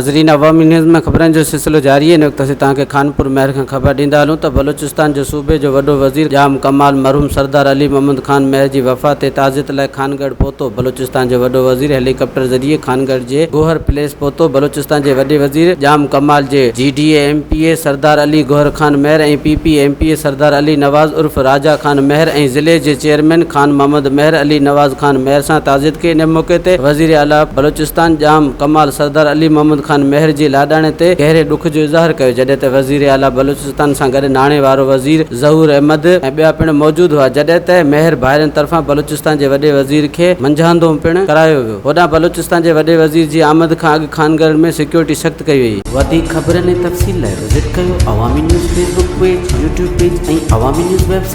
ناظرين عوامي نيوز ۾ خبرن جو سلسلو جاري آهي ان وقت اسين توهان کي خانپور مهر کان خبر ڏيندا هلون ته بلوچستان جو صوبي جو وڏو وزير ڄام ڪمال مرحوم سردار علي محمد خان مهر جي وفات تي تعزيت لاء خانڳڙهه پهتو بلوچستان جو وڏو وزير هيليڪاپٽر ذريعي خانڳڙهه جي گوهر پليس پهتو بلوچستان جي وڏي وزير ڄام ڪمال جي G D A M P A Sardar Ali Gohar Khan Mehar ۽ P P M P A Sardar Ali Nawaz عرف راجا خان مهر ۽ ضلعي جي چيئرمين خان محمد مهر علي نواز خان مهر سان تعزيت ڪئي ان موقعي تي وزير اعليٰ بلوچستان ڄام ڪمال سردار علي محمد خان مهر جي لاڏاڻي تي گهري ڏک جو اظهار ڪيو جڏهن ته وزير اعليٰ بلوچستان سان گڏ ناڻي وارو وزير ظهور احمد ۽ ٻيا پڻ موجود هئا جڏهن ته مهر ڀائرن طرفان بلوچستان جي وڏي وزير کي منجهاندو پڻ ڪرايو ويو هوڏانهن بلوچستان جي وڏي وزير جي آمد کان اڳ خانڳڙهه ۾ سيڪيورٽي سخت ڪئي وئي. وڌيڪ خبرن ۽ تفصيل لاء وزٽ ڪيو Awami news Facebook page, YouTube page ۽ Awami news website.